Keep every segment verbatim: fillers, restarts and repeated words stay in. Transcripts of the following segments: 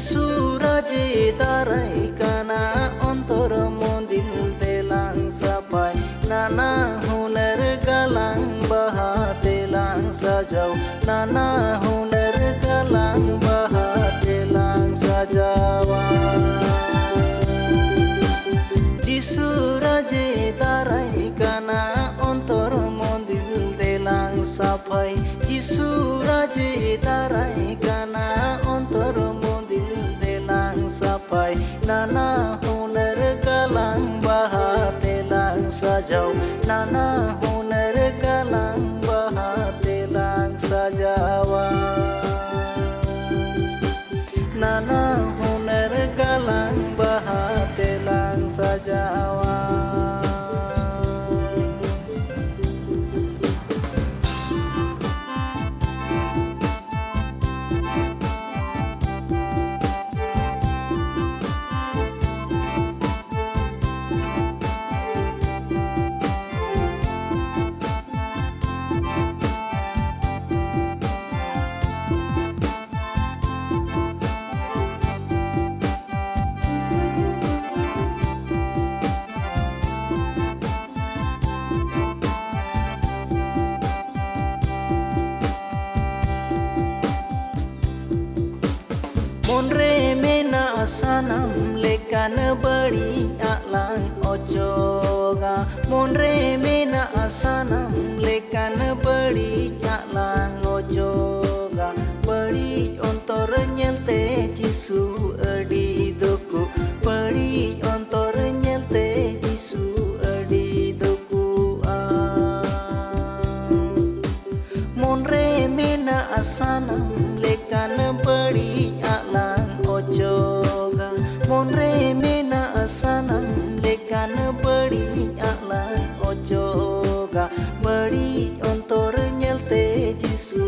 ᱥᱩᱨᱟᱡᱽ ᱮ ᱫᱟᱨᱟᱭ ᱠᱟᱱᱟ, ᱚᱱᱛᱚᱨ ᱢᱚᱱᱫᱤᱞ ᱛᱮᱞᱟᱝ ᱥᱟᱯᱷᱟᱭ, ᱱᱟᱱᱟ ᱦᱩᱱᱟᱹᱨ ᱜᱟᱞᱟᱝ ᱵᱟᱦᱟ ᱛᱮᱞᱟᱝ ᱥᱟᱡᱟᱣ, ᱱᱟᱱᱟ ᱦᱩᱱᱟᱹᱨ ᱜᱟᱞᱟᱝ ᱵᱟᱦᱟ ᱛᱮᱞᱟᱝ ᱥᱟᱡᱟᱣᱟ᱾ ᱡᱤᱥᱩ ᱨᱟᱡᱽ ᱮ ᱫᱟᱨᱟᱭ ᱠᱟᱱᱟ, ᱚᱱᱛᱚᱨ ᱢᱚᱱᱫᱤᱞ ᱛᱮᱞᱟᱝ ᱥᱟᱯᱷᱟᱭ᱾ ᱡᱤᱥᱩ ᱨᱟᱡᱽ ᱮ ᱫᱟᱨᱟᱭ ᱠᱟᱱᱟ, ᱚᱱᱛᱚᱨ ᱢᱚᱱᱫᱤᱞ ᱛᱮᱞᱟᱝ ᱥᱟᱯᱷᱟᱭ᱾ ᱱᱟᱱᱟ ᱦᱩᱱᱟᱹᱨ ᱜᱟᱞᱟᱝ ᱵᱟᱦᱟ ᱛᱮᱞᱟᱝ ᱥᱟᱡᱟᱣ, ᱱᱟᱱᱟ ᱦᱩᱱᱟᱹᱨ ᱜᱟᱞᱟᱝ ᱵᱟᱦᱟ ᱛᱮᱞᱟᱝ ᱥᱟᱡᱟᱣᱟ᱾ ᱱᱟᱱᱟ ᱦᱩᱱᱟᱹᱨ ᱜᱟᱞᱟᱝ ᱵᱟᱦᱟ ᱛᱮᱞᱟᱝ ᱥᱟᱡᱟᱣᱟ᱾ ᱢᱚᱱᱨᱮ ᱢᱮᱱᱟᱜ ᱥᱟᱱᱟᱢ ᱞᱮᱠᱟᱱ ᱵᱟᱹᱲᱤᱡ ᱟᱜ ᱞᱟᱝ ᱚᱪᱚᱜᱟ᱾ ᱢᱚᱱᱨᱮ ᱢᱮᱱᱟᱜ ᱥᱟᱱᱟᱢ ᱞᱮᱠᱟᱱ ᱵᱟᱹᱲᱤᱡ ᱟᱜ ᱞᱟᱝ ᱚᱪᱚᱜᱟ᱾ ᱵᱟᱹᱲᱤᱡ ᱚᱱᱛᱚᱨ ᱧᱮᱞᱛᱮ ᱡᱤᱥᱩ ᱟᱹᱰᱤ ᱫᱩᱠᱩ᱾ ᱵᱟᱹᱲᱤᱡ ᱚᱱᱛᱚᱨ ᱧᱮᱞᱛᱮ ᱡᱤᱥᱩ ᱟᱹᱰᱤ ᱫᱩᱠᱩᱜᱼᱟ᱾ ᱢᱚᱱᱨᱮ ᱢᱮᱱᱟᱜ ᱥᱟᱱᱟᱢ ᱞᱮᱠᱟᱱ ᱵᱟᱹᱲᱤᱡ ᱟᱜ ᱞᱟᱝ ᱚᱪᱚᱜᱟ᱾ ᱢᱚᱱᱨᱮ ᱢᱮᱱᱟᱜ ᱥᱟᱱᱟᱢ ᱞᱮᱠᱟᱱ ᱵᱟᱹᱲᱤᱡ ᱟᱜ ᱞᱟᱝ ᱚᱪᱚᱜᱟ᱾ ᱵᱟᱹᱲᱤᱡ ᱚᱱᱛᱚᱨ ᱧᱮᱞᱛᱮ ᱡᱤᱥᱩ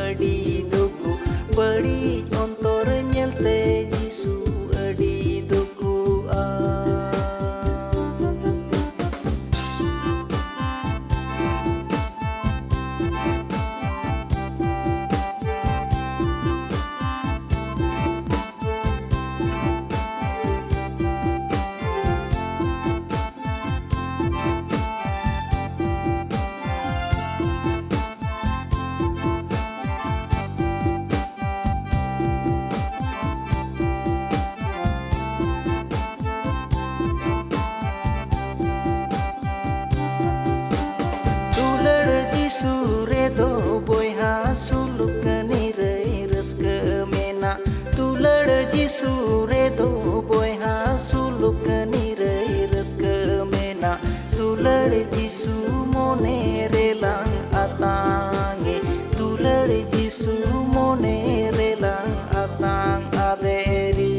ᱟᱹᱰᱤ ᱫᱩᱠᱩ᱾ ᱵᱟᱹᱲᱤᱡ ᱚᱱᱛᱚᱨ ᱧᱮᱞᱛᱮ ᱡᱤᱥᱩ ᱡᱤᱥᱩ ᱨᱮᱫᱚ ᱵᱚᱭᱦᱟ ᱥᱩᱞᱩᱠ ᱱᱤᱨᱟᱹᱭ ᱨᱟᱹᱥᱠᱟᱹ ᱢᱮᱱᱟᱜ᱾ ᱫᱩᱞᱟᱹᱲ ᱡᱤᱥᱩ ᱨᱮᱫᱚ ᱵᱚᱭᱦᱟ ᱥᱩᱞᱩᱠ ᱱᱤᱨᱟᱹᱭ ᱨᱟᱹᱥᱠᱟᱹ ᱢᱮᱱᱟᱜ᱾ ᱫᱩᱞᱟᱹᱲ ᱡᱤᱥᱩ ᱢᱚᱱᱮ ᱨᱮᱞᱟᱝ ᱟᱛᱟᱝᱮ, ᱫᱩᱞᱟᱹᱲ ᱡᱤᱥᱩ ᱢᱚᱱᱮ ᱨᱮᱞᱟᱝ ᱟᱛᱟᱝ ᱟᱫᱮᱨᱤ᱾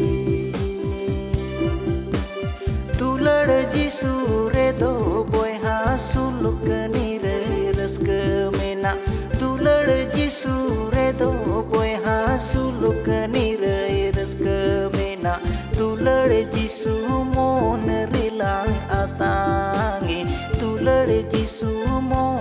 ᱫᱩᱞᱟᱹᱲ ᱡᱤᱥᱩ ᱨᱮᱫᱚ ᱵᱚᱭᱦᱟ ᱥᱩᱞᱩᱠ ᱱᱤᱨᱟᱹᱭ ᱨᱟᱹᱥᱠᱟᱹ ᱢᱮᱱᱟᱜ᱾ ᱫᱩᱞᱟᱹᱲ ᱡᱤᱥᱩ ᱨᱮᱫᱚ ᱵᱚᱭᱦᱟ ᱥᱩᱞᱩᱠ ᱱᱤᱨᱟᱹᱭ ᱨᱟᱹᱥᱠᱟᱹ ᱢᱮᱱᱟᱜ᱾ ᱫᱩᱞᱟᱹᱲ ᱡᱤᱥᱩ ᱢᱚᱱ ᱨᱮᱞᱟᱝ ᱟᱛᱟᱝᱮ, ᱫᱩᱞᱟᱹᱲ ᱡᱤᱥᱩ ᱢᱚᱱ